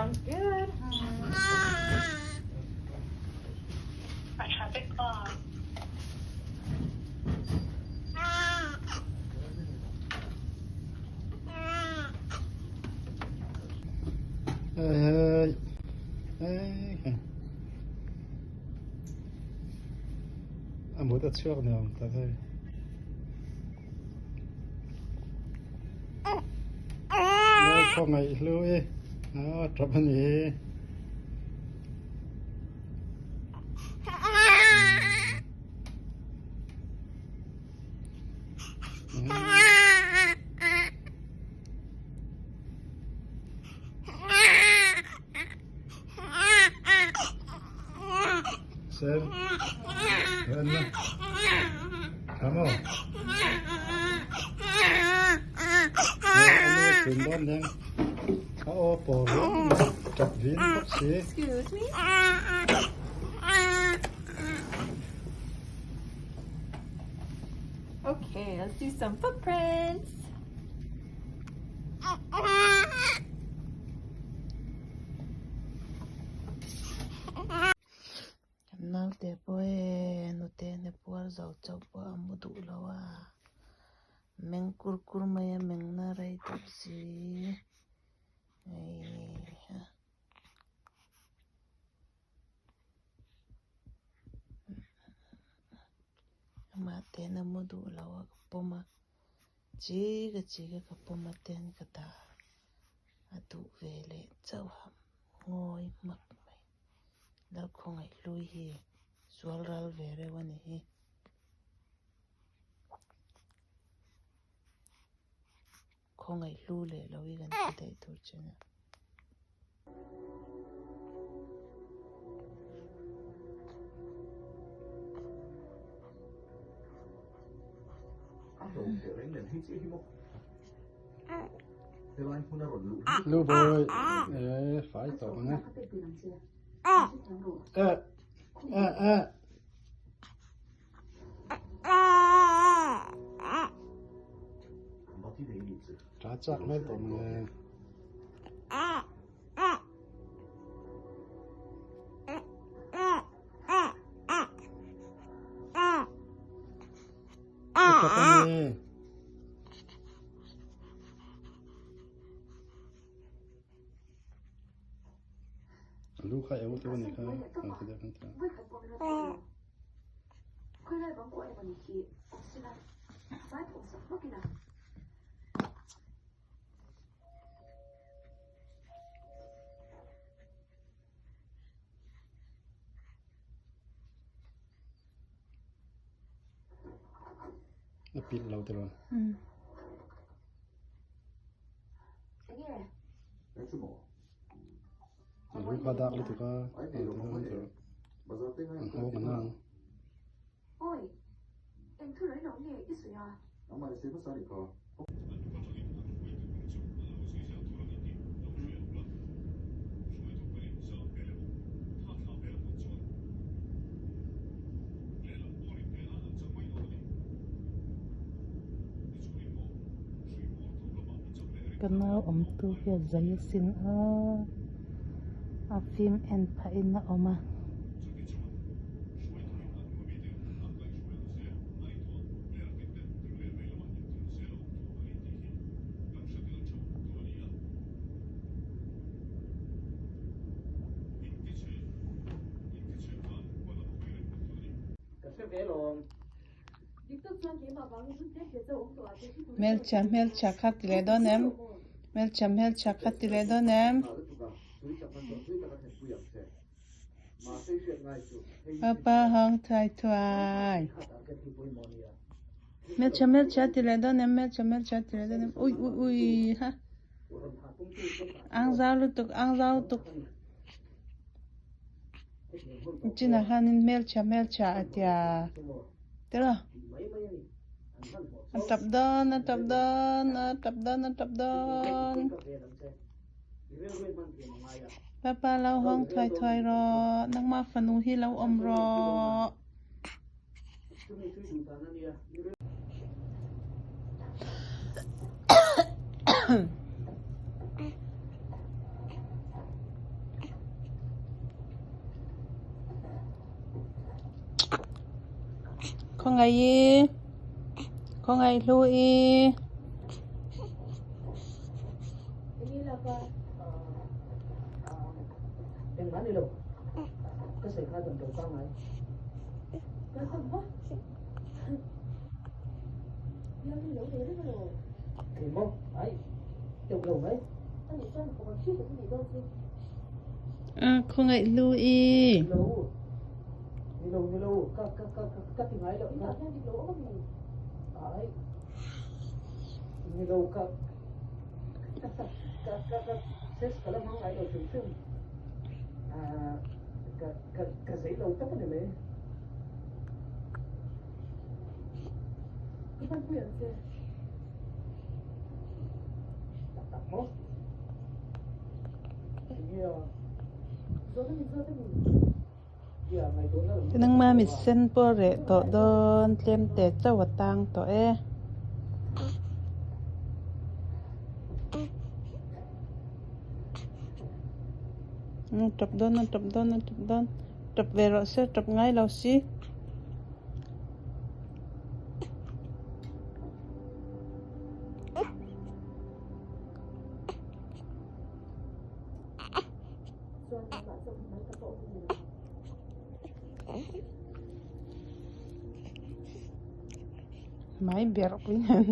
Sounds good. A tha vek aw. Hei hei hei. A mut a chhuak ni awm tak hei. Lal khawngaih hlu i a tap a ni hi. Sen en la Come on Thin dawn hian a aw pawr riau mai tap vin bawk si. Excuse me. Okay, let's do some footprints. Kan naute pawh e nute ne puar zo chauh pawh a mu duh lo a, meng kur kur mai a meng na rei tawp si heiha. Amah ten a mu duh lo a ka pawm a. Chi ka chi ka ka pawm a ten ka dah a duh ve leh chauh a ngawi hmak mai Lalkhawngaih hlui hi sual ral ve reuh a ni hi. Khawngaih hlu leh lo hi kan ti daih tur che nia. Lu boy, e fai tawh ang e. E, e, e. Tha chak hmel tawh mang e. I tap a ni. A lu kha eu teuh a ni kha ang ti deuh khan ta. A pilh lo tiraw. A lu kha dak lutuk a, ang ti deuh khan tiraw. Ang nghawng a nang. Ka nau awmtu hi a zai asin a, a fim en phahin a awm a. Hmelchhia hmelchhia kha ti leh dawn em? Hmelchhia hmelchhia kha ti leh dawn em? Papa hawng thuai thuai. Hmelchhia hmelchhia ti leh dawn em? Hmelchhia hmelchhia ti leh dawn em? Ui ui ui ha. Ang zau lutuk ang zau lutuk. Chinah hianin hmelchhia hmelchhia a tia tiraw a tap dawn a tap dawn a tap dawn a tap dawn papa lo hawng thuai thuai rawh nangmah fanu hi lo awm rawh. Khawngaih i, khawngaih hlu i. Khawngaih hlu i. Nangma mit sen pawh reh tawh dawn tlem te chauh a tang tawh e. Tap dawn a tap dawn a tap dawn tap ve rawh se tap ngai lo si. Hmai berh pui hian.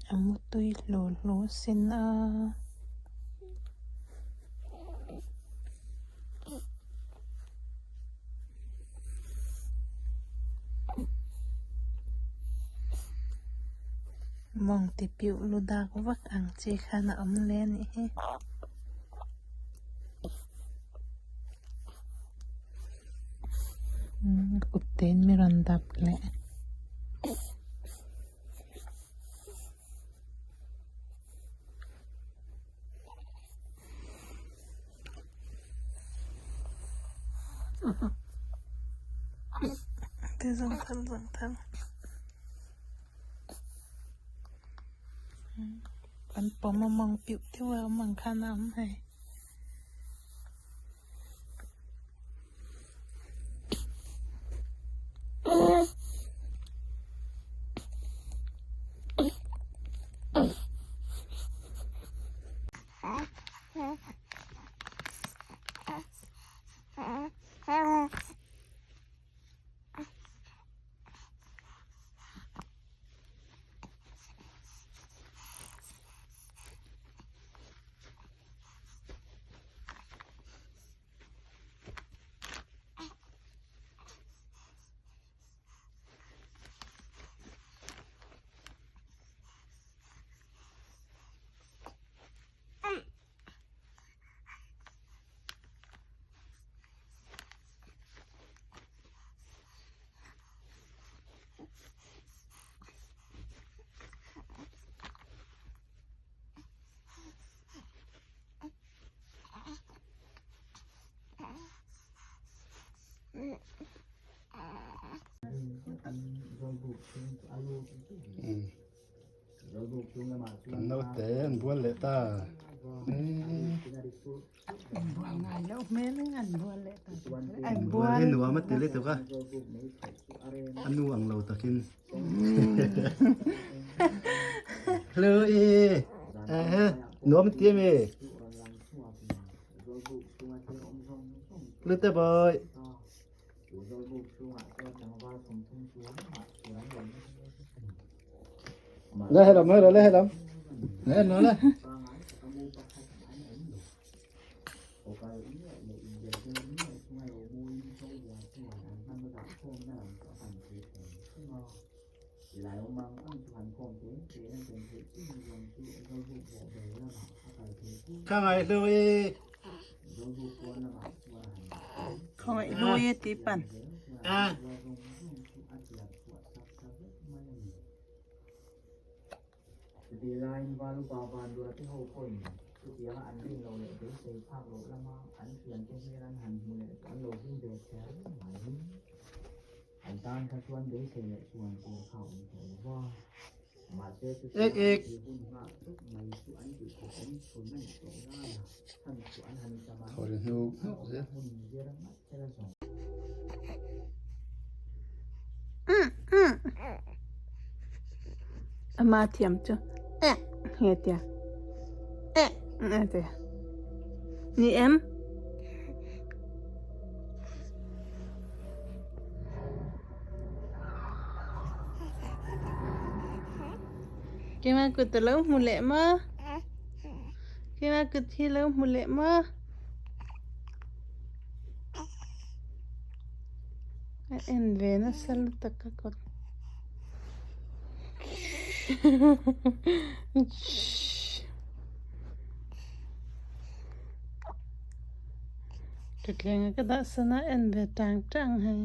A mutui hlu hlu sin a. Mawng ti piuh lu dak vak ang chi khan a awm le a nih hi. Kut tein mi rawn dap leh. Te zawng thal zawng thal. Kan pawm a mawng piuh deuh a awm ang khan a awm hei. Kan naute an bual leh ta. An bual ngai loh hmel in an bual leh ta. An bual hi nuam a ti lutuk a. A nu ang lo takin. Hello e. Nuam a ti em e. Lute boy. Le helam le le helam. Le no le. Ka ngai hlui. Khawngaih hlui e ti pan. Ek ek. Thaw ri hnuk hnuk zel. Ama thiam chu eh nge tia eh nge tia ni em. Keimah kut a lo hmu leh maw? Keimah kut hi lo hmu leh maw? A en ve nasa lutuk a kut. Thuthleng a ka dah san a en ve tang tang hei.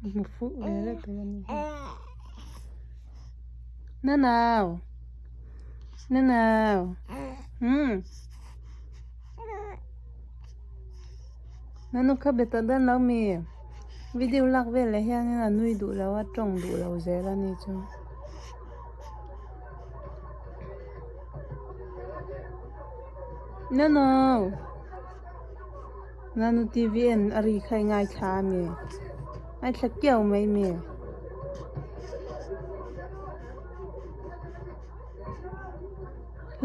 Hmu fuh ve reuh tur a ni hi. Nanau Nanau umm Nanu kha be tawh dawn lo mi video lak velah hianin a nui duh lo a tawng duh lo zel a ni chu. Nanu Nanu TV en a ri kha i ngaithla a mi ngaithla kiau mai mi.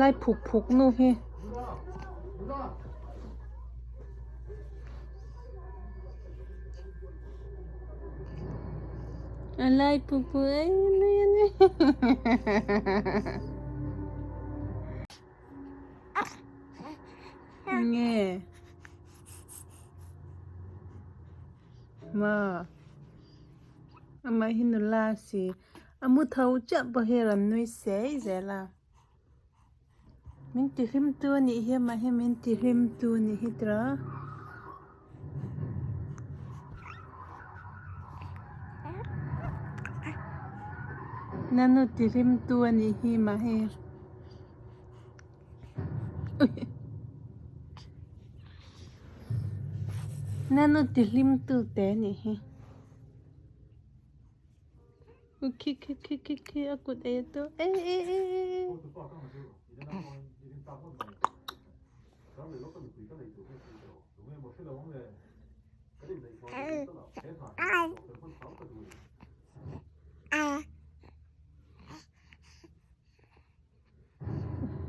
Lai phuk phuk nu hi. A lai phuk phuk ai nui a ni. Nge maw amah hi nula a si a mu tho chiah pawh hi a rawn nui sei zel a min ti hlim tu a nih hi amah hi min ti hlim tu a nih hi tiraw. Nanu ti hlim tu a nih hi mah hi. Nanu ti hlim tu te a nih hi. Khi khi khi khi khi a kut ei a tu e e e e.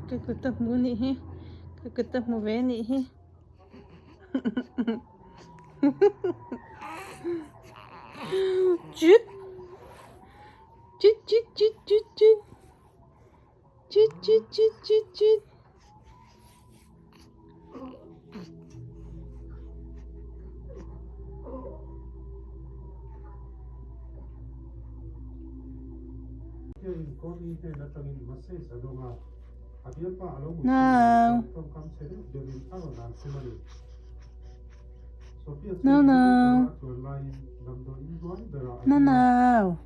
Ka kut a hmu nih hi ka kut a hmu ve nih hi chut chut chut chut chut chut chut chut chut chut chut. Nau Nau nau Nau nau.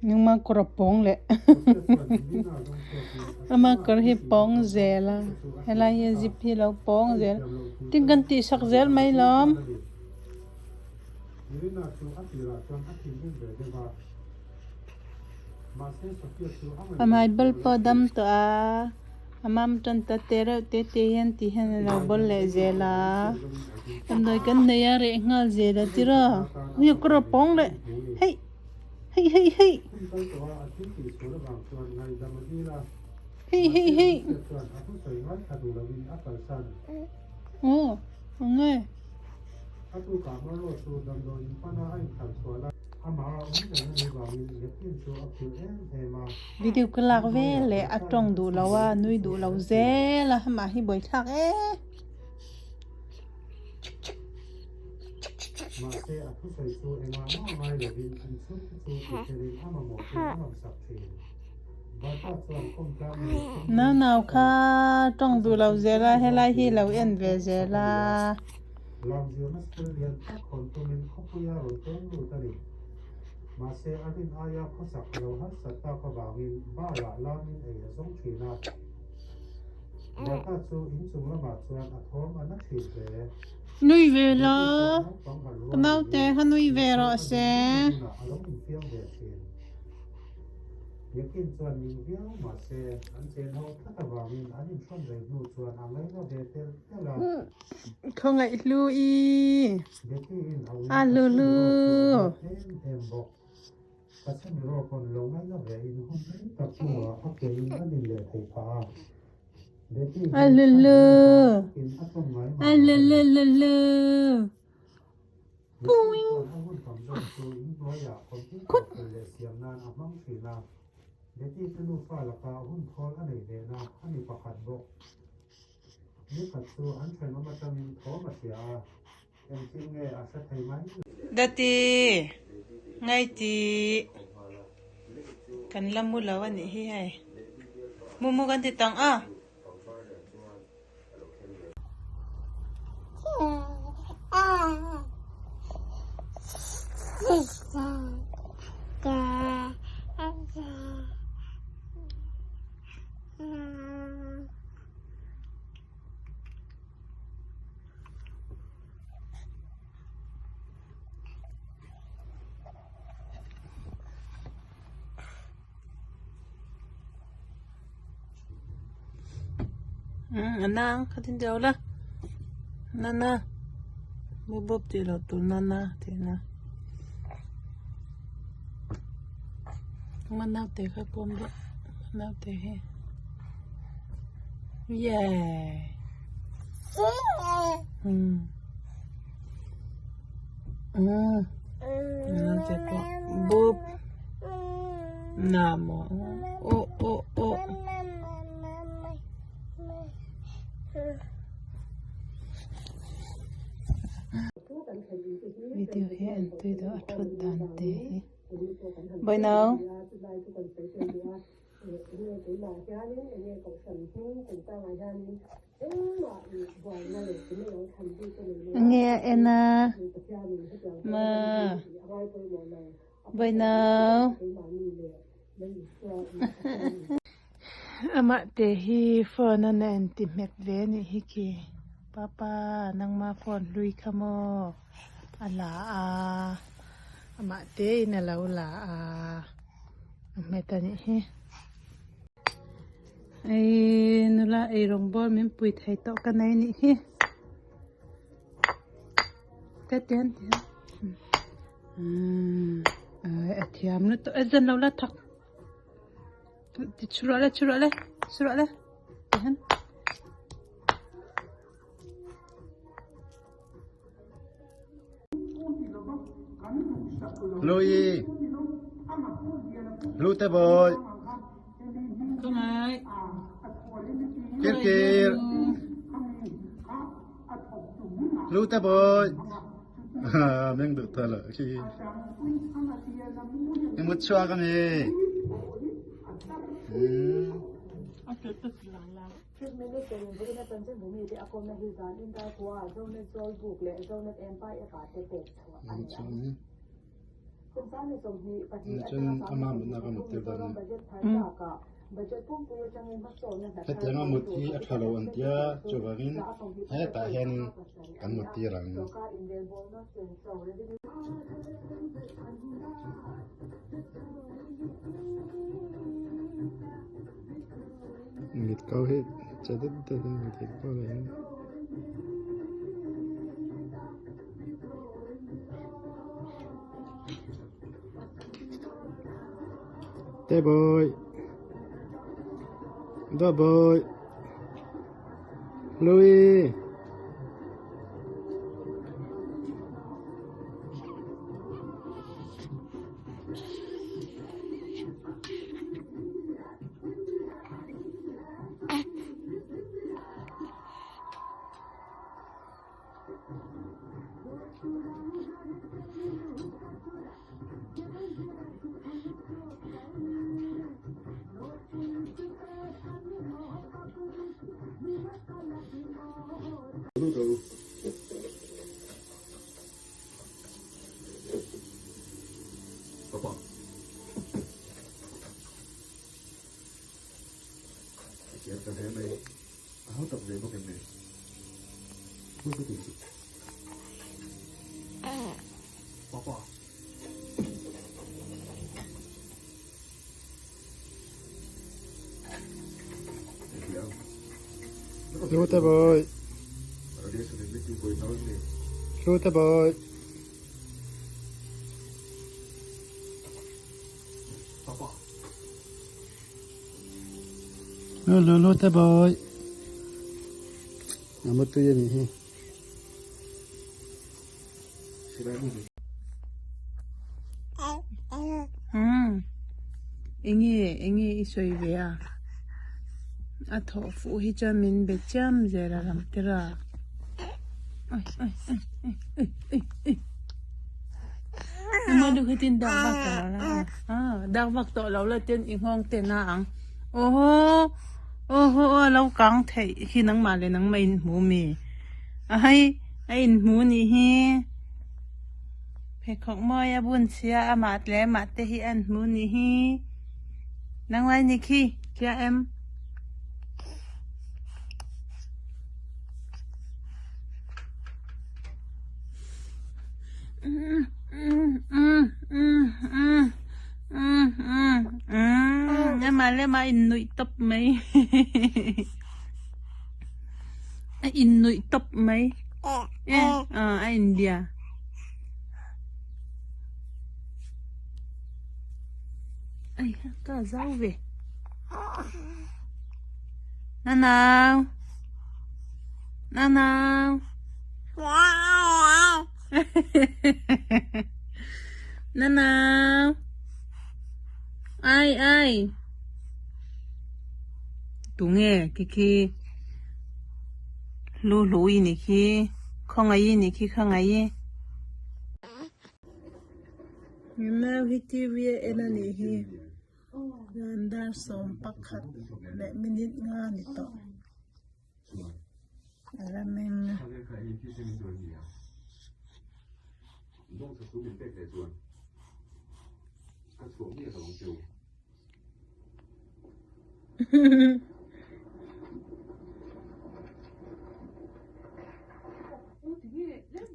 Nangma kawr a pawng leh ama kawr hi pawng zel a helai hi zip hi lo pawng zel tin kan tih sak zel mai lawm. A hmai bal pawh a dam tawh a a mam tan ta te reuh te te hian ti hian a lo bawl leh zel a damdawi kan nei a reh nghal zel a tiraw ui a kawr a pawng leh hei hei hei hei hei hei hei aw eng nge. Video ka lak vel leh a tawng duh lo a nui duh lo zel a amah hi buaithlak e. Nau nau kha tawng duh lo zel a helai hi lo en ve zel a. Nui ve la ka naute kha nui ve rawh se. Khawngaih hlu i a hlu hlu. A hlu hlu a hlu hlu hlu hlu. Puing. Khut. Dati ngaiti kan la mu lo a nih hi hei mu mu kan ti tang a. Nana khatin deuh la nana bu bawp tih loh tur nana tih na ma naute kha pawm rawh naute hi yeah naute pawh bawp na maw aw aw aw. Video hi an tui deuh a thut dan te hi Vawiinau nge a en a ma Vawiinau. Amah te hi phone a na inti hmet ve a nih hi khi papa nangma phone hlui kha maw a la a amah te in a lo la a a hmet a nih hi ei nula eirawng bawr min pui thei tawh ka nei a nih hi te tian tian a thiam lutuk e zan lo la thak. Chhuah le chhuah le chhuah le tihian. Louis Lute boy Khawngai. Kir kir Lute boy Meng duh ta lo khi I mut chuak ami Cun amah mutnak a mut tir dan a. Hetiang a mut hi a ṭha lo an tia cuvangin hetah hian kan mut tir ang. Mit ko hi che det det in mit ko le. Te boy. Da boy. Louis. Hlute boy. Hlute boy. Hlute boy. A mutui a nih hi. Umm enge enge i sawi ve a a thawh fuh hi chuan min be chiam zel a lam tir a emaw deuh hi tin dak vak tawh lo la dak vak tawh lo la tin i nghawng te na ang aw haw aw haw a lo kang theih khi nangmah leh nangmah in hmu mi a hei a inhmu anih hi. Pheikhawk mawi a bun sia amah tle amah te hi an hmu ni hi nang lai ni khi kia em. Amah leh amah in nuih tawp mai a in nuih tawp mai a inbia. Ai ka zau ve. Nanau. Nanau. Nanau. Ai ai. Tunge kiki. Lu lu i ni khi. Khawngaih i ni khi khawngaih i. Nau hi TV a en a nih hi. Chuan dar 11 leh minute nga ni tawh. A la meng a.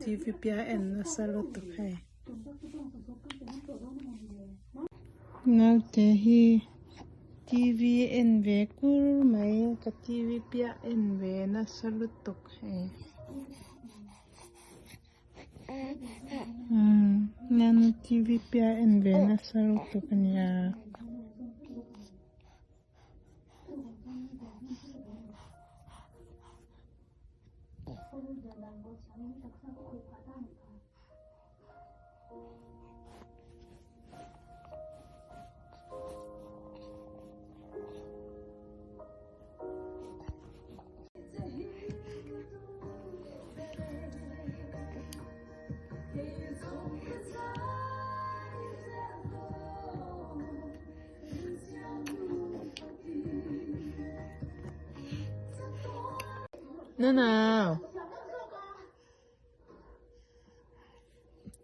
TV piah en nasa lutuk hei. Naute hi TV en ve kur mai ka TV piah en ve nasa lutuk hei. Nana TV piah en ve nasa lutuk ania. Nana.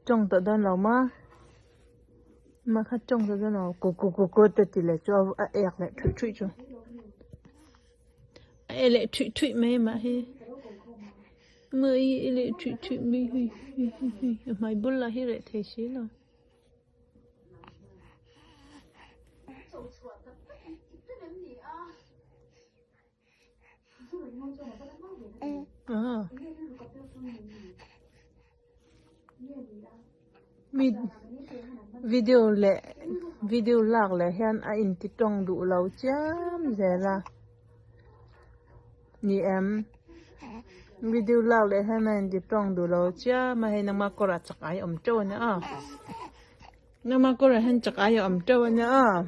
Tawng tawh dawn lo maw? Mah kha tawng tawh dawn lo ku ku ku ku te ti leh chu a ek leh thuih thuih chu a e leh thuih thuih mai mah hi mah hi e leh thuih thuih mai hei hei hei hei a hmai bul lah hi reh thei si lo. Mi video leh video lak leh hian a inti tawng duh lo chiam zel a ni em video lak leh hian a inti tawng duh lo chiam a hei nangma kawr ah chak ai awm teuh a nia aw nangma kawr ah hian chak ai a awm teuh a nia aw.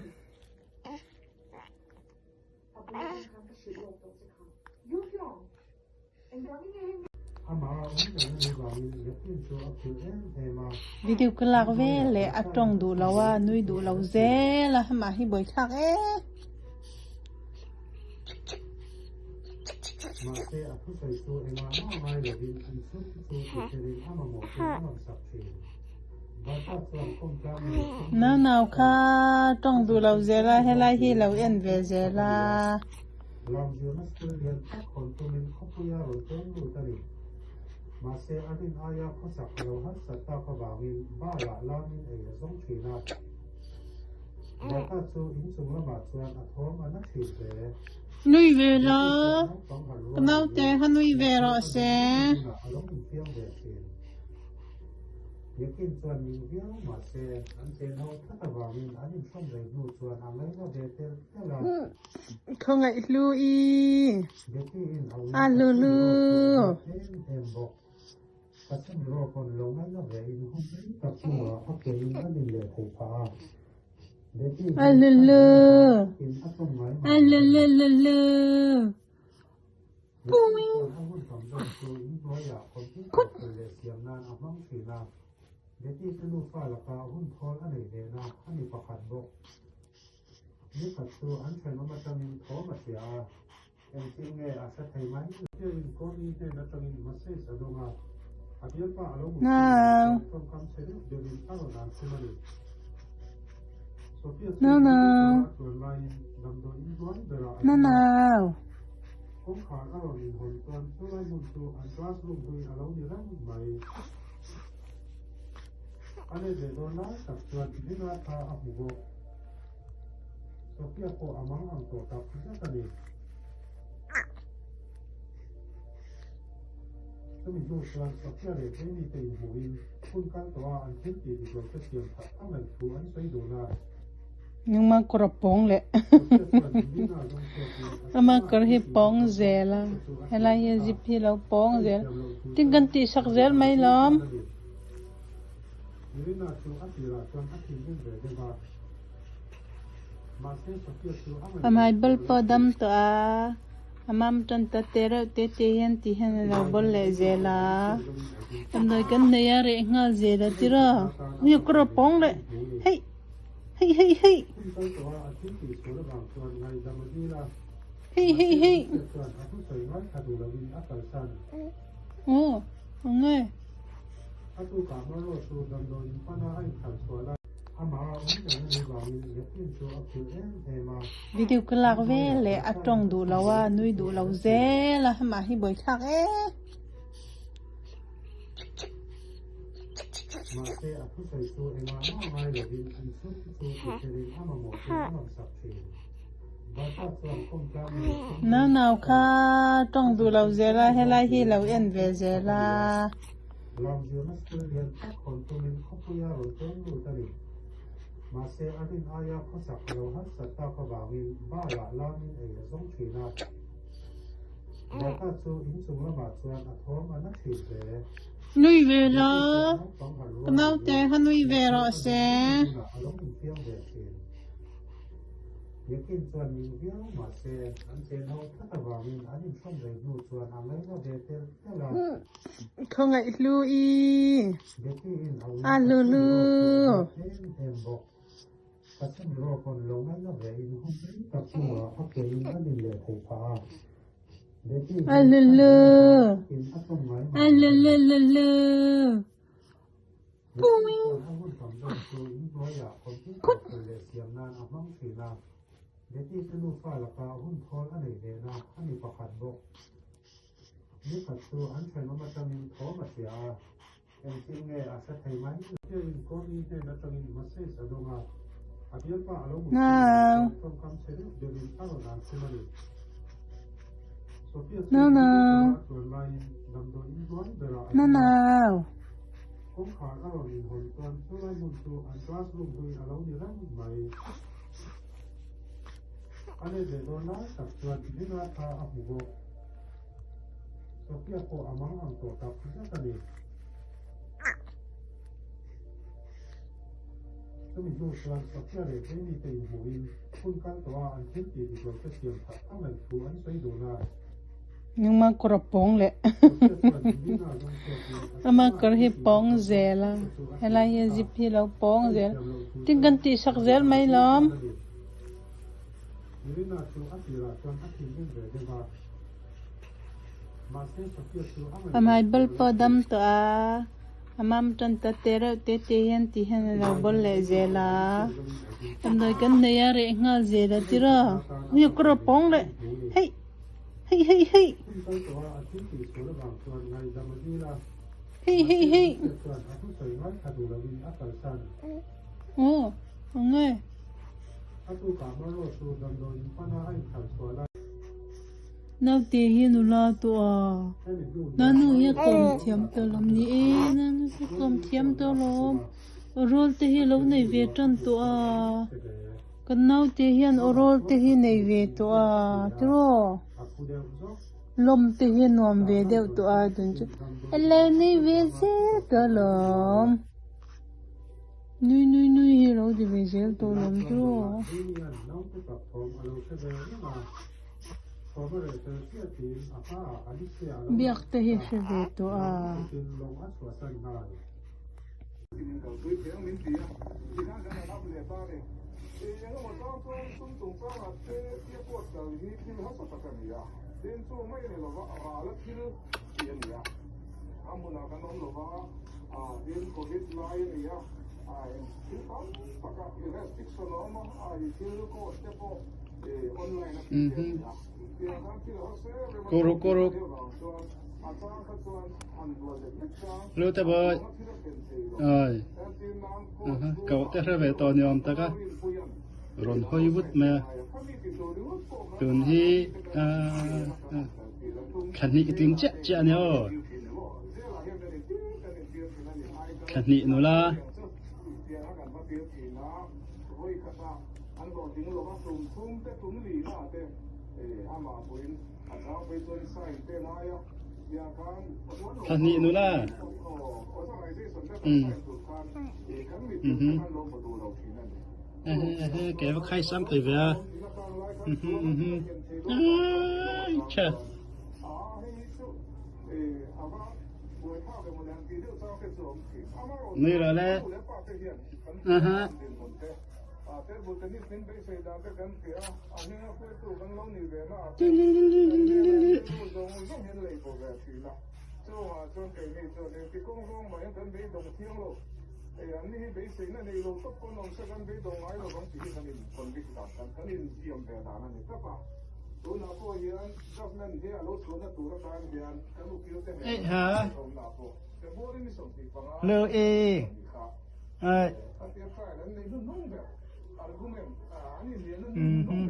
Video ka lak vel leh a tawng duh lo a nui duh lo zel a amah hi buaithlak e. Nau nau kha tawng duh lo zel a helai hi lo en ve zel a. Mahse a rin aia khawsak a lo harsat tak avangin bar-ah lamin ei a zawng thin a. Bertha chu inchung lamah chuan a thawm a na thin hle. Nui ve la, ka naute kha nui ve rawh se. A lo infiam ve thin. Yakin chuan ning viau mahse an chen ho tlat avangin an inhrawm rei hnu chuan a ngaina ve tel tel a. Khawngaih hlu i a hlu hlu. A hlu hlu. A hlu hlu hlu hlu. Puing. Khut. Nikhat chu an thenawm atangin thawm a hria a, engtin nge a hre thei mai? Sophia-in Connie hnen atangin message a dawng a, a bialpa a lo mut thin vang chuan tawngkam chhe deuh deuhin a rawn an sim a ni. Sophia chu medical a chuan laiin damdawi in hnuai berah a ding a, kawngkhar a rawn inhawn chuan chulai hmun chu an classroom hlui a lo ni reng mai. A let leh dawn lai tak chuan Vina thla a hmu bawk. Sophia pawh a mang ang tawh tak zet a ni. Chumi hnu chuan Sophia leh Jamie te inhmuhin hun kal tawha an thil tih dik lo te siam that a ngaih thu an sawi dun a. Nangmah kawr a pawng leh ama kawr hi pawng zel a helai hi zip hi lo pawng zel tin kan tihsak zel mai lawm. A hmai bal pawh a dam tawh a, a mam tan ta te reuh te te hian ti hian a lo bawl leh zel a, damdawi kan nei a reh nghal zel a tiraw hei a kawr a pawng leh hei hei hei hei hei hei hei aw eng nge. Video ka lak ve leh a tawng duh lo a, nui duh lo zel a, amah hi buaithlak e. Nau nau kha tawng duh lo zel a, helai hi lo en ve zel a. Lam zirna school lian tak hawn tumin khawpuia rawn tleng lut a ni. Mahse, a rin aia khawsak a lo harsat tak avangin bar-ah lamin ei a zawng thin a. Bertha chu inchung lamah chuan a thawm a na thin hle. Nui ve la, ka naute kha nui ve rawh se. A lo infiam ve thin. Yakin chuan ning viau mahse, an chen ho tlat avangin an inhrawm rei hnu chuan a ngaina ve tel tel a. Khawngaih hlu i a hlu hlu. A hlu hlu. A hlu hlu hlu hlu. Puing. Khut. Nikhat chu an thenawm atangin thawm a hria a, engtin nge a hre thei mai? Sophia-in Connie hnen atangin message a dawng a, a bialpa a lo mut thin vang chuan tawngkam chhe deuh deuhin a rawn an sim a ni. Sophia chu medical a chuan laiin damdawi in hnuai berah a ding a, kawngkhar a rawn inhawn chuan chulai hmun chu an classroom hlui a lo ni reng mai. A let leh dawn lai tak chuan Vina thla a hmu bawk. Sophia pawh a mang ang tawh tak zet a ni. Chumi hnu chuan Sophia leh Jamie te inhmuhin hun kal tawha an thil tih dik lo te siam that a ngaih thu an sawi dun a. Nangmah kawr a pawng leh ama kawr hi pawng zel a, helai hi zip hi lo pawng zel tin kan tihsak zel mai lawm. A hmai bal pawh a dam tawh a, a mam tan ta te reuh te te hian ti hian a lo bawl leh zel a, damdawi kan nei a reh nghal zel a tiraw hei a kawr a pawng leh hei. Hei hei hei. Hei hei hei. Aw, ang nge. Naute hi nula tawh a, nanu hi a kawm thiam tawh lawm ni e, nanu hi a kawm thiam tawh lawm, aw rawl te hi a lo nei ve tan tawh a, kan naute hian aw rawl te hi nei ve tawh a tiraw, lawm te hi a nuam ve deuh tawh a tun chu a lo nei ve zel tawh lawm. Nui nui nui hi lo ti ve zel tawh lawm chu. Biak te hi hre ve tawh a. Kuruk kuruk Lu te boy Oi Cậu te hre ve tawh ni awm tak a rawn hawi vut mai a tun hi Thla hnih tling chiah chiah a ni aw. Thla hnih nula. Thla hnih nula. Um. Mhm. Ehe ke va khai sam thei ve a. Mhm mhm. Ai cha. Nui rawh le. Aha. Ei ha. Lưu y. Ai. Mhm.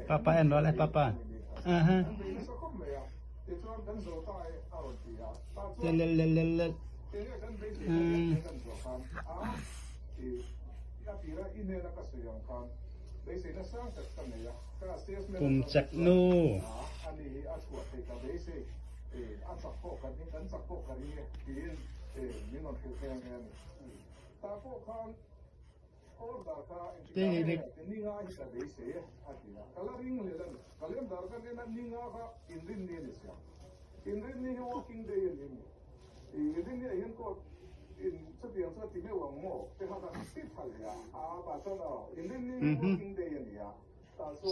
Papa en rawh le papa. Aha. Lel lel lel lel. Kum chak nu.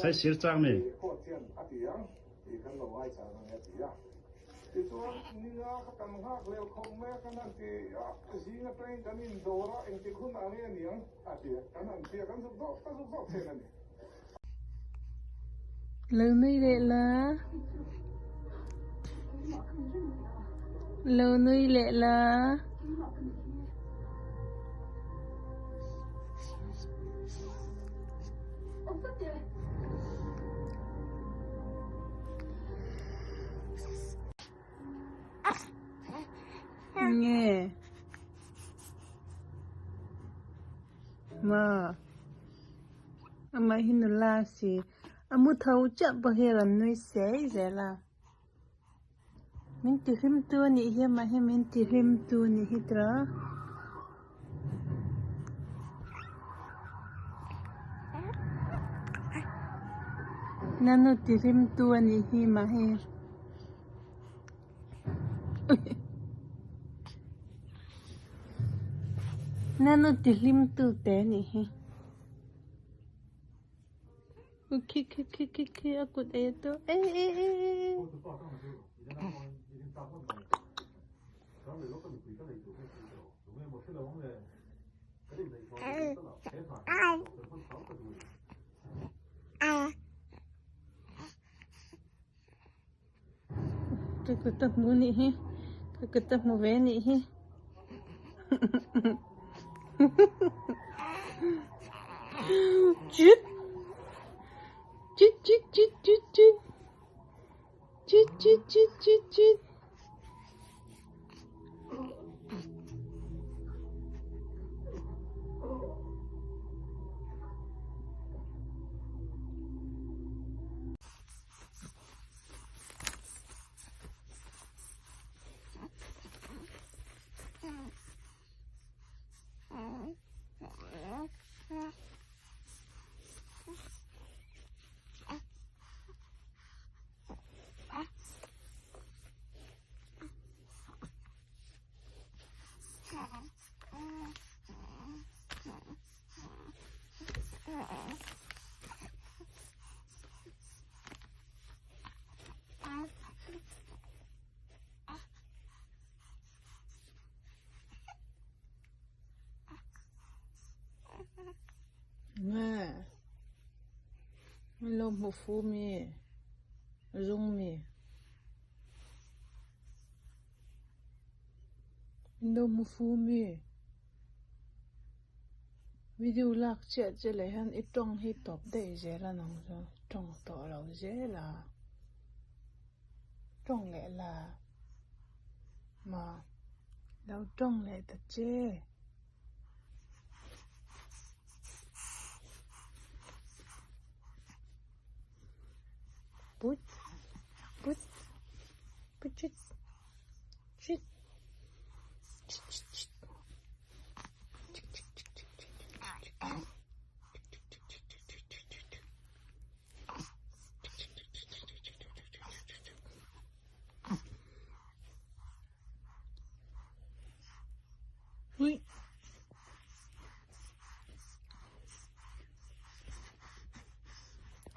Saisir chang mi. Lo nui leh la. Lo nui leh la. Nge. Ma. Amah hi nula a si. A mu tho chiah pawh hi a rawn nui sei zel a. Min ti hlim tu a nih hi amah hi min ti hlim tu a nih hi tawh a. Nanu ti hlim tu a nih hi amah hi. Nanu ti hlim tu te a nih hi. Khi khi khi khi khi a kut ei a tu e e e e. Ka kut a hmu nih hi ka kut a hmu ve nih hi chut chut chut chut chut chut chut chut chut chut chut. Nge min lo hmu fu mi zung mi min lo hmu fu mi video lak chiah che leh hian i tawng hi tawp daih zel a nang chu tawng tawh lo zel a tawng leh la maw lo tawng leh ta che. Put put put chut chut chut chut chut Ui.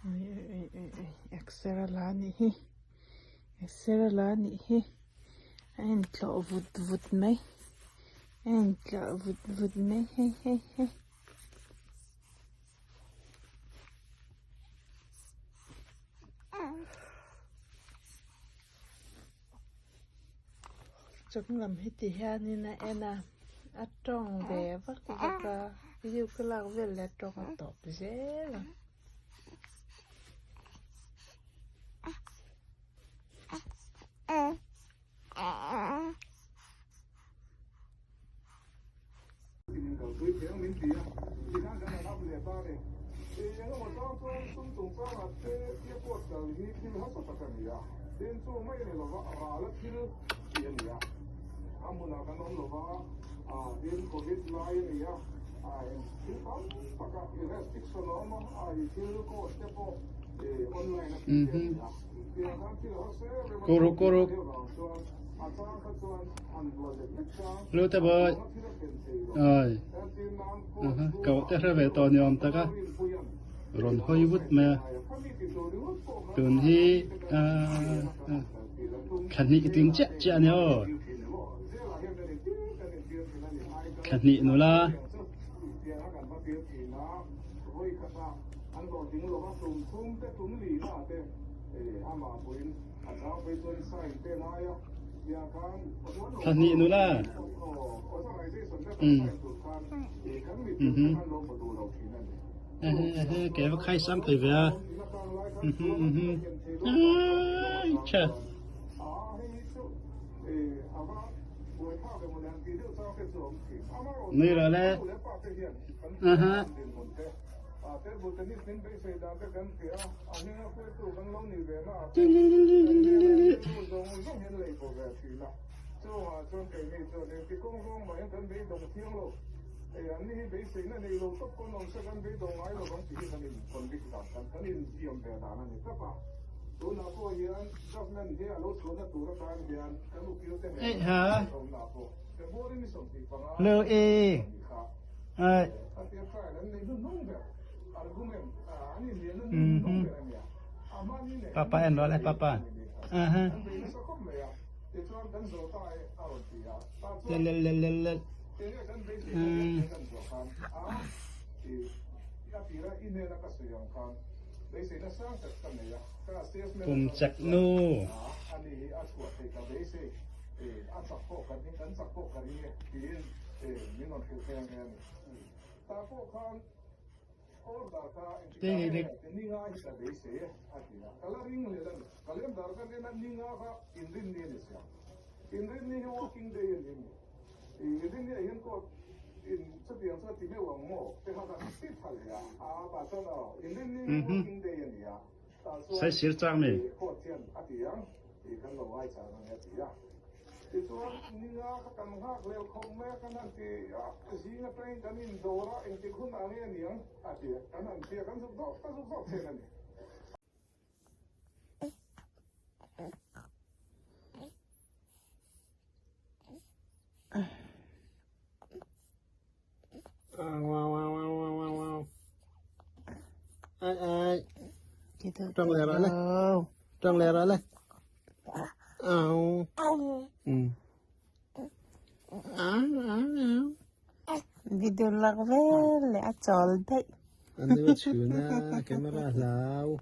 Ui ui ui ui exer a la anih hi exer a la anih hi a intlawh vut vut mai a intlawh vut vut mai hei hei hei. Chung lam hi ti hianin a en a a tawng ve vak vak a video ka lak vel leh a tawng a tawp zel a. Kuruk kuruk. Lu te boy. Ai. Cậu te hre ve tawh ni awm tak a. Rawn hawi vut mai a. Tun hi thla hnih tling chiah chiah a ni aw. Thla hnih nula. Thla hnih nula. Um. Mhm. Ehe ke va khai sam thei ve a. Mhm mhm. Ai cha. Nui rawh le. Aha. Ei ha. Lưu y. Ai. Mhm. Papa en rawh le papa. Aha. Le le le le. Um. Kum chak nu. Sai sir chang mi. Trong lẹ rồi lên. Trong lẹ rồi lên. Ao. Ừ. Ao ao ao. Video lak vel leh a chawl daih. An ni chhun a camera hlau.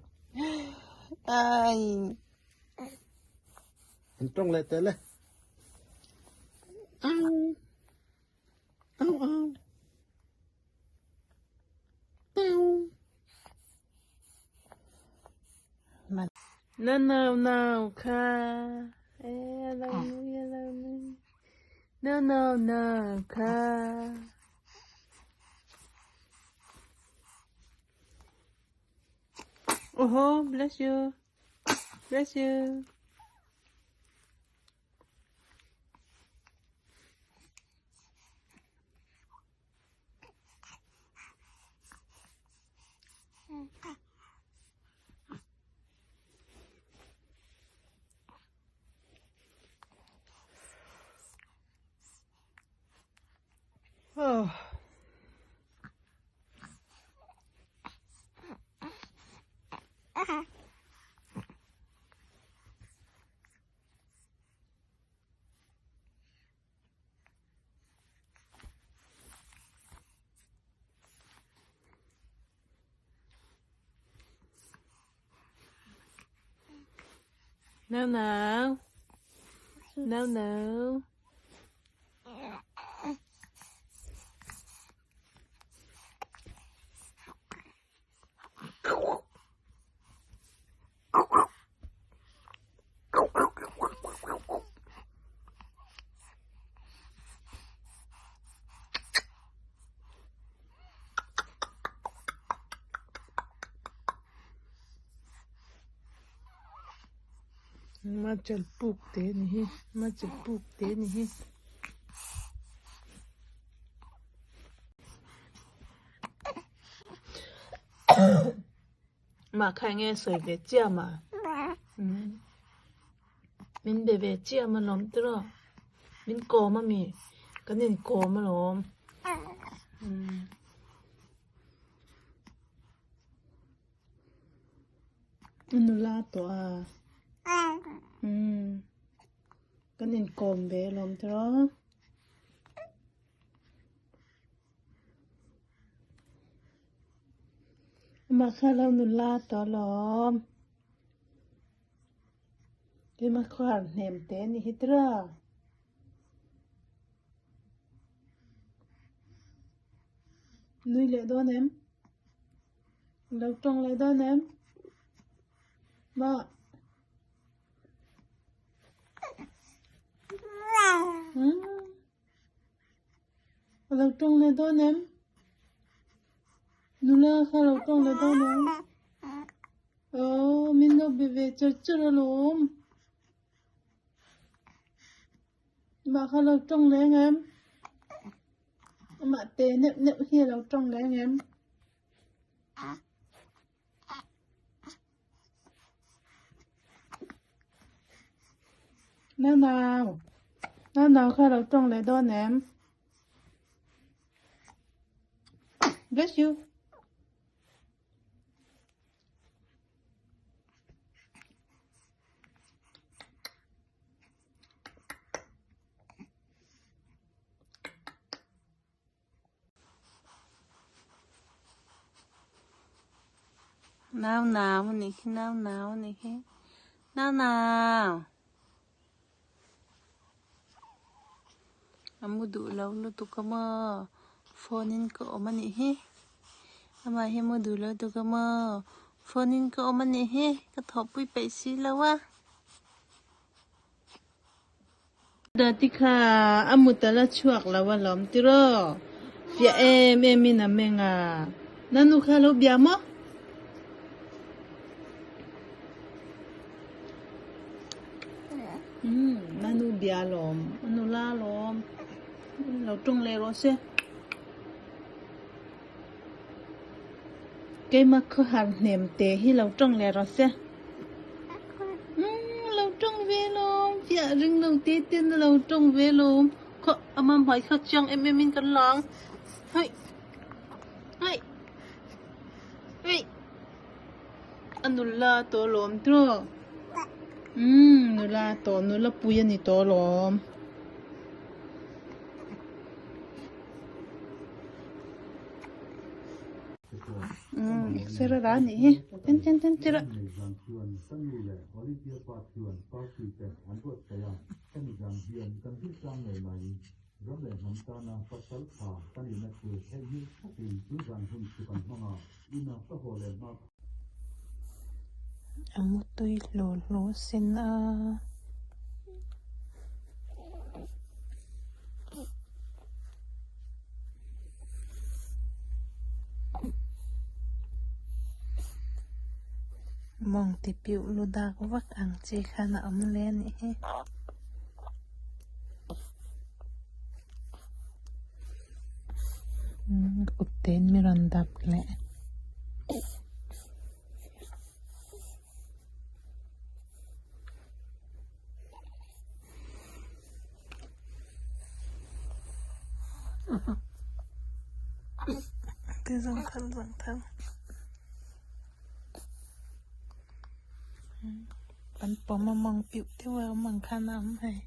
Ai. An tawng leh tel e. Au. Au au. Au. Na nau nau kha. E a lo nui a lo nui. Na nau nau kha. Oho, bless you. Bless you. Oh. No, no. No, no. Machal puk te ni hi, machal puk te ni hi. Mah kha nge sawi ve chiam a? Min be ve chiam a lawm tiraw? Min kawm a mi? Kan in kawm a lawm. Nula tawh a? Kan in kawm ve a lawm tiraw? Amah kha lo nula tawh alawm. Keimah khuar hnem te ni hi tira. Nui leh dawn em? Lo tawng leh dawn em? Mah. Hmm. A lo tawng leh dawn em? Nula kha a lo tawng leh dawn em? Aw, min lo be ve char char alawm. Mah kha a lo tawng leh ang em? Amah te neuh neuh hi a lo tawng leh ang em? Nau nau, nau nau kha lo tawng leh dawn em? Bless you. Nau nau anih khi nau nau anih khi nau nau a mu duh lo lutuk a maw phone in ka awm anih hi amah hi mu duh lo lutuk a maw phone in ka awm anih hi ka thawhpui peih si lo a. Dati kha a mut a la chhuak lo a lawm tiraw? Fiah em em in a meng a, Nanu kha lo bia maw? Umm Nanu bia lawm, a nula lawm, lo tawng leh rawh se. Keimah khawhar hnem te hi lo tawng leh rawh se. Umm lo tawng ve lawm, fiah ring lo te ten a lo tawng ve lawm. Khaw ama hmai kha chiang em em in kan lang. Hei hei hei a nula tawh lawm tawh. Umm nula tawh nula pui a ni tawh lawm. Umm exer a la a nih hi ten ten ten tirh a. A mutui hlawl hlawl sen a. Mawng ti piuh lu dak vak ang chi khan a awm le a nih hi. Kut tein mi rawn dap leh. Ti zang thal zang thal. Kan pawm a mawng piuh deuh a awm ang khan a awm hei.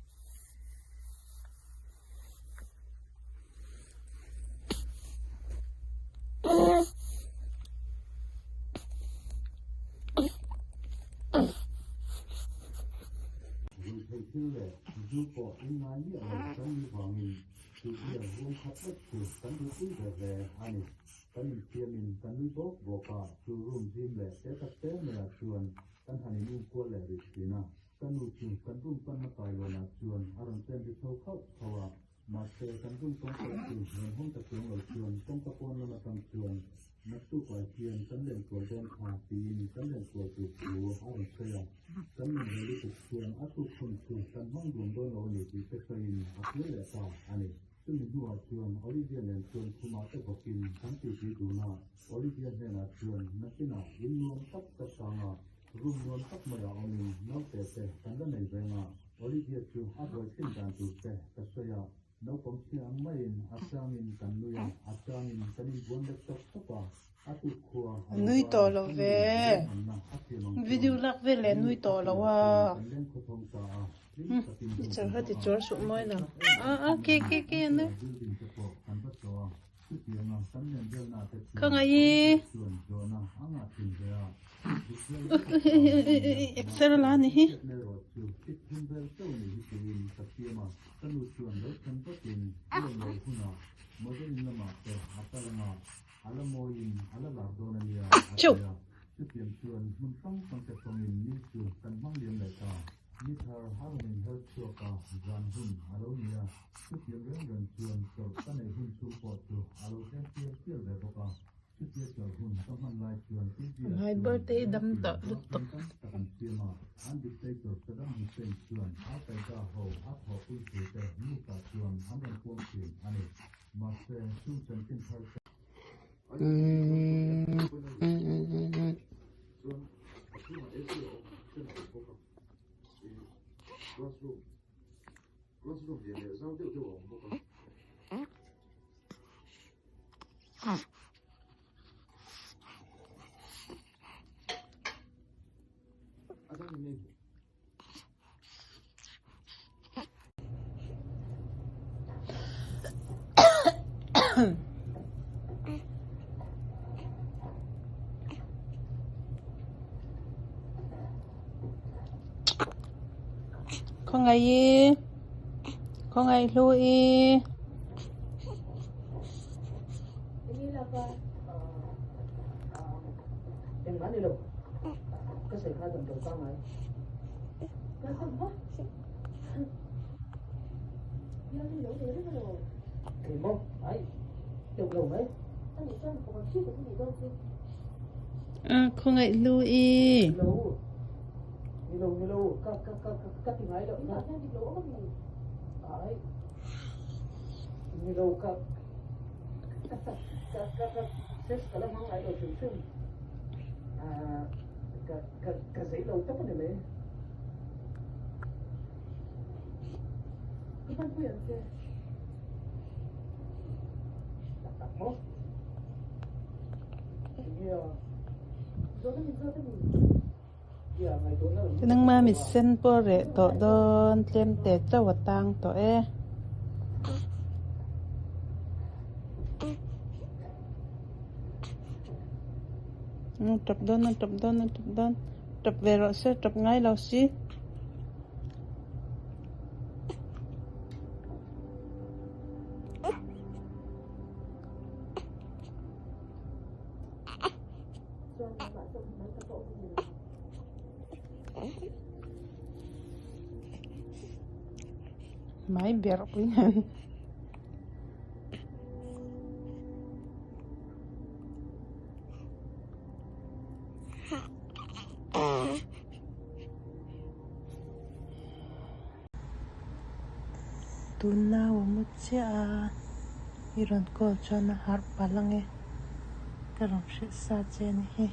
Ka nu chu kan room panna kailawnah chuan a rawn pen ri chho khauh khauh a, mahse kan room kawngka chu rawn hawng ta chuang lo chuan kawngka pawn lam atang chuan naktukah hian kan len kual dawn kha tiin kan len kual tur thu a rawn sawi a, kan nun ve lutuk chuan a tuk hun chu kan hmang duam dawn lo a ni tih te sawiin a hmel leh ta a ni. Chumi hnuah chuan Olivia nen chuan khumah te bawkin kan titi dun a, Olivia hnenah chuan nakinah in nuam tak tak tanga Room nuam tak maiah awmin naute te kan la nei veng a, Olivia chu a buai thin dan tur te ka sawi a, naupang chhia ang maiin a changin kan nui a, a changin kan inbuan lek tawp tawp a, a tuk khua a lo Nui var tawh a, lo kan ve. nuin ruahmanna a siam ang chuan Video lak vel leh kan nui nupa tawh lo piah a. chuan kan leng khawthawng ta a, hlim takin I hun chal kan kha ti hmang a, chuar suh mawi lo. kan duh tak em A a em ke thin ke a ni, ke an a nui. sira building te pawh kan va tlawh a, chutianga kan len velna te chu Khawngaih i. Olivia chuan zawhna a ngah thin ve a. Exer la ni hi. Achoo. My birthday dam tawh lutuk. Khawngaih i khawngaih hlu i. Khawngaih hlu i. Nangma mit sen pawh reh tawh dawn tlem te chauh a tang tawh e. Tap dawn a tap dawn a tap dawn tap ve rawh se tap ngai lo si. Mai ber pui hian. Tun nau a mu chiah a, i rawn call chuan a harh palh ang e, ka rawn hrilh sa che a ni hi.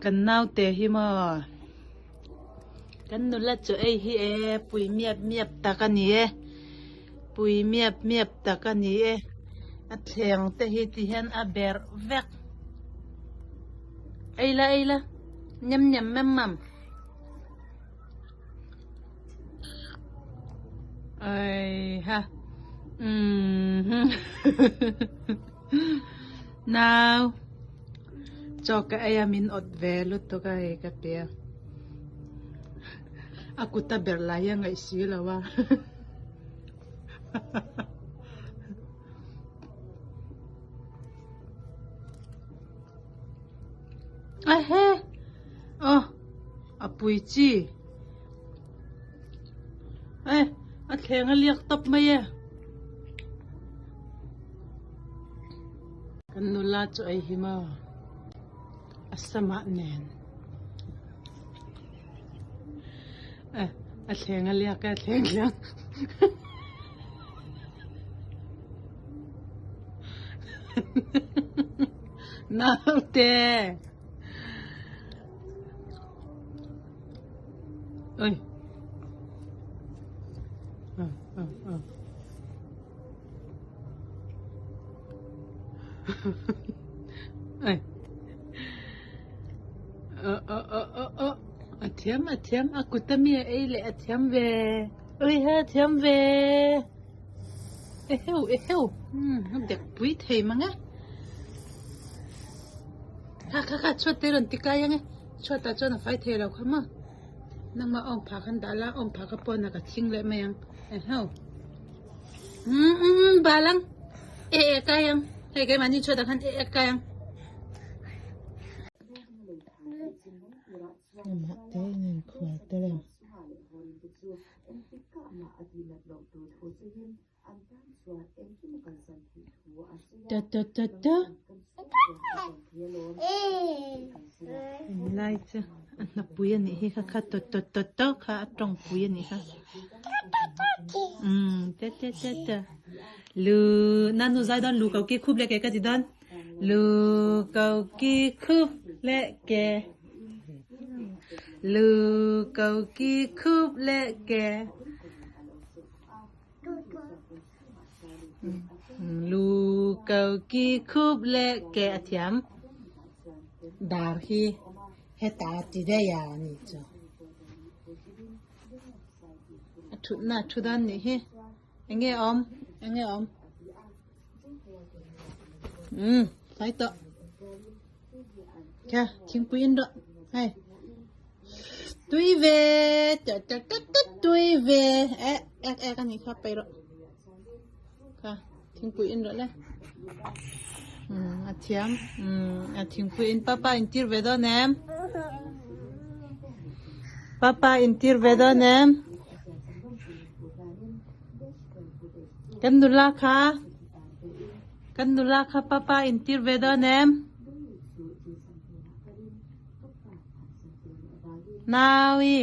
Kan naute hi maw kan nula chu ei hi e pui miap miap tak a ni e pui miap miap tak a ni e a thleng te hi ti hian a berh vek ei la ei la nem nem mem mam ai ha umm nau chaw ka ei a min awt ve lutuk a hei ka ti a a kut a ber lai hi a ngaih si lo a. Ahe! Aw! A pui chi. Eh! A thleng a liak tawp mai e. Kan nula chu ei hi maw? A samah nen. Eh! A thleng a liak e, a thleng liak. Naute. Oi. Ờ, ờ, ờ. Oi. Ờ, ờ, ờ, ờ, ờ. A thiam, a thiam, a kut a mi a ei leh a thiam ve. Oi ha, thiam ve. Eheu eheu umm a dek pui thei mang e kha kha kha chhuat te rawn ti kai ang e chhuat ah chuan a fai thei lo kha maw nangmah awm phah khan dah la awm phah kha pawn ah ka thing leh mai ang eheu umm umm bal ang e e kai ang hei keimahni chhuat ah khan e e kai ang. Amah te in an khual tel em. to to to lai chu a hnapui a nih hi kha kha to to to to kha a tawngpui a nih kha umm te te te te lu nanu zai dawn lu ko ki khup leh ke ka ti dawn lu ko ki khup leh ke lu ko ki khup leh ke. Lu ko ki khup leh ke a thiam. Dar hi heta ti daih a ni chu. A thutna a thu dawn nih hi. Enge awm? Enge awm? Umm tlai tawh. Kha thingpui in rawh. Hei. Tui ve tut tut tut tut tui ve eh ek ek ani kha pai rawh. Kha thingpui in rawh le. Umm a thiam. Umm a thingpui in papa in tir ve dawn em? Papa in tir ve dawn em? Kan nula kha kan nula kha papa in tir ve dawn em? Naui.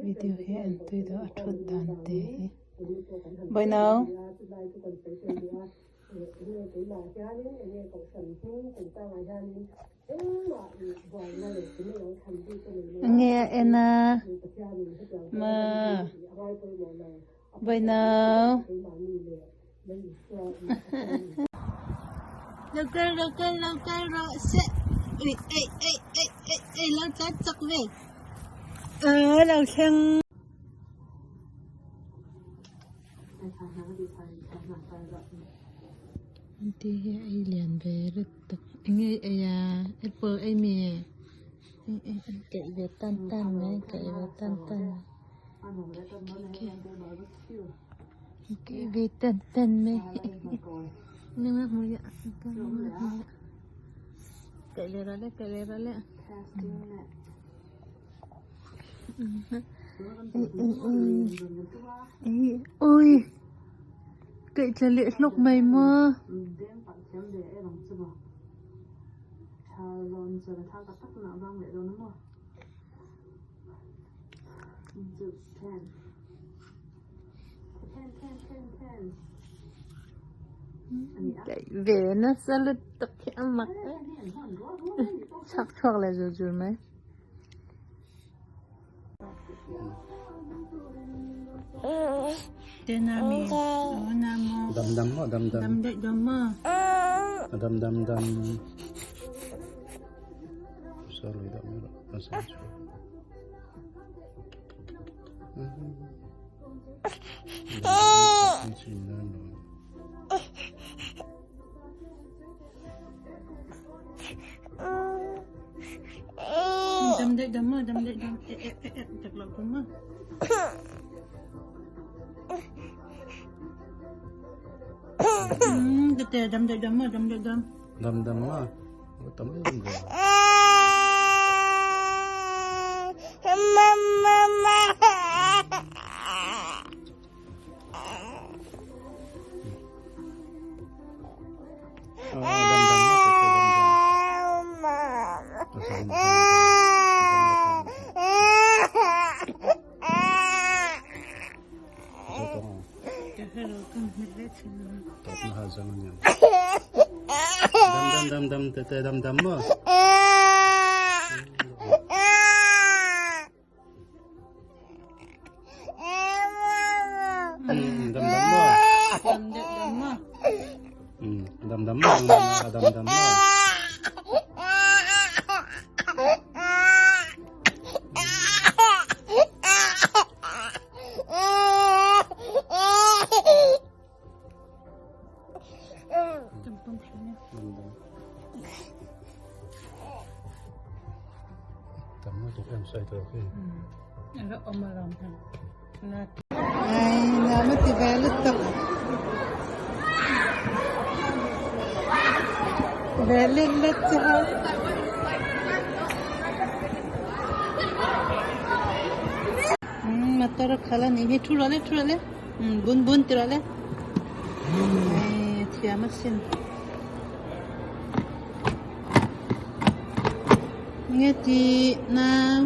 Video hi an tui deuh a thut dan te hi. Bueno. Nge a en a ma Bueno. Lo kal lo kal lo kal rawh se ui ei ei ei ei ei lo tlan chak ve aa lo thleng. Ti hi a ei lian ve ret tak eng nge ei a apple ei mi kaih ve tan tan mai kaih ve tan tan kaih ve tan tan mai kaih leh rawh le kaih leh rawh le. Ui kaih tla leh hlawk mai maw. Kaih ve nasa lutuk hi a mak e chhak chhuak leh zur zur mai. Dam dam maw dam dam. Dam daih dam maw. Dam dam dam. Sorry dam ro. Asal chu. Dam daih dam maw dam daih dam e e e e tak lo pun maw. Tete dam daih dam maw dam daih dam. Dam dam maw. Tam em ve. Dam dam dam dam dam dam maw. Dam dam maw. Dam deuh dam maw. Dam dam maw dam dam maw. Ai nama ti ve lutuk. Ve lit lit chu ha. Motor a khalh a nih hi thu rawh le thu rawh le. Bun bun ti rawh le. Ei thiam asin. Nge ti nau.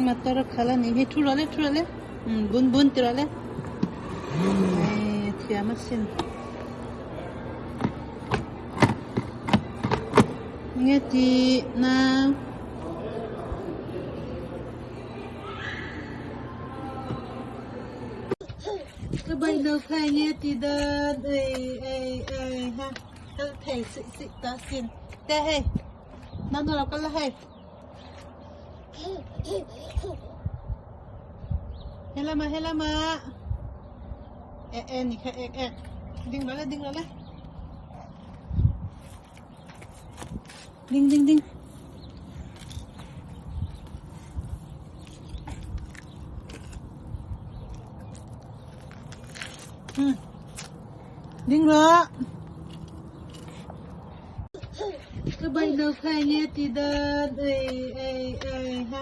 Motor a khalh a nih hi thu rawh le thu rawh le bun bun ti rawh le ei thiam asin nge ti nau ka bai lo khai nge ti dan ei ei ei ha kal thei sih sih ta sin te hei nau lo kal la hei. Helama helama e e ni kha ek ek ding lo le ding lo le ding ding ding hmm ding lo Ka bai lo khai nge ti dan ei ei ei ha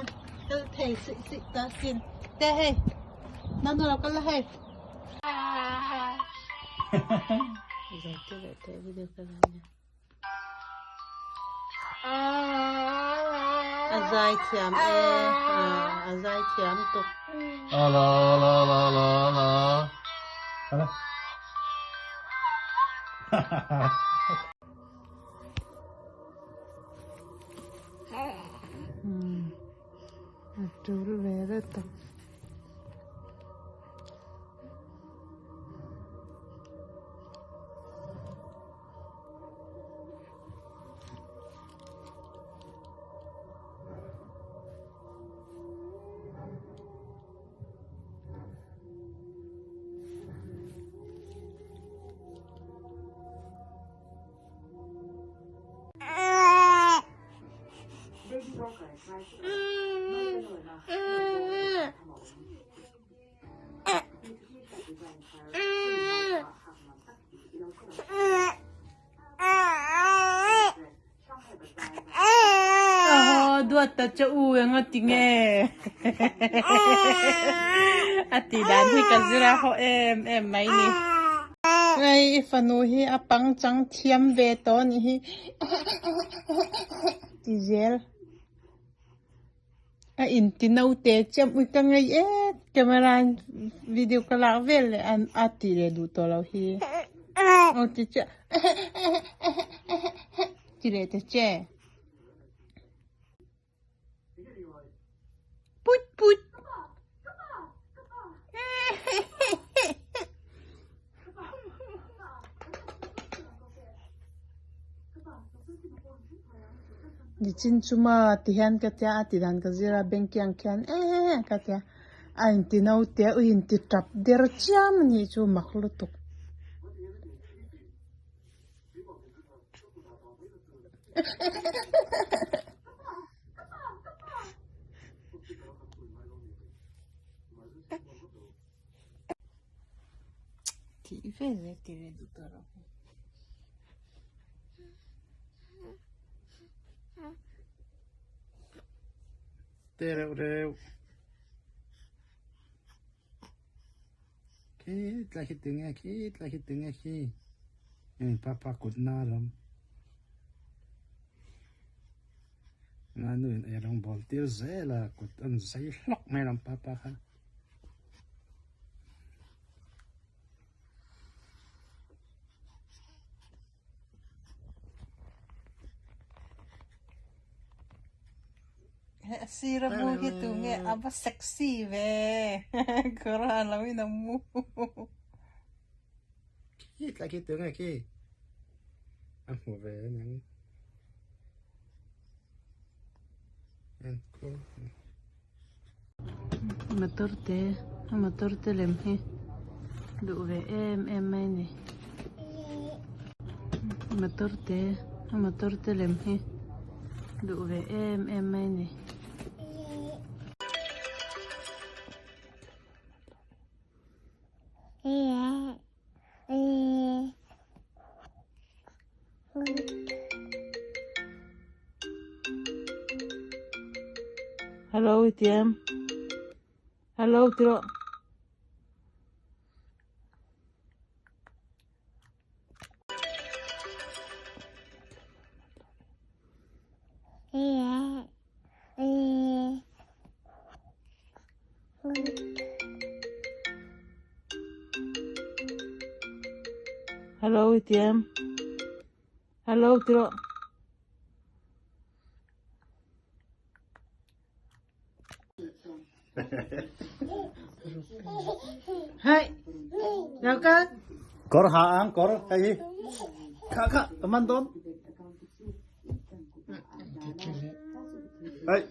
kal thei sih sih ta sin te hei nau lo kal la hei. A zai thiam e a zai thiam tuk. La la la la la. Hala. A tul ve reuh tak. Aw duat ta che u eng a ti nge a ti dan hi ka zira haw em em mai ni. Hei i fanu hi a pang chang thiam ve tawh a nih hi ti zel. A inti naute chiam ui ka ngei em camera in video ka lak vel leh a tih leh duh tawh loh hi aw ti chiah ti leh ta che put put. Nichin chuma ti hian ka tia a ti dan ka zir a bank ang khian eee ka tia a inti naute a ui inti tap der chiam a nih chu mak lutuk. Tih vel e ti ve duh tawh lo. Te reuh reuh. Khi tlai khi tinge khi tlai khi tinge khi. Papa kut na lam. Nga nu in ei rawng bawl tir zel a kut an zai hlawk mai lam papa kha. Sir a mu hi tu nge a va sexy ve kawr a lo in a mu. Khi tlai khi tu nge khi a hmu ve aniang. En cool. Motor te a motor te lem hi duh ve em em mai a ni motor te a motor te lem hi duh ve em em mai a ni. Hello i ti em? Hello ti rawh. Hello i ti em? Hello ti rawh. Hei, lo kal. Kawr ha ang kawr hei hi. Kha kha ka man dawn. Hei.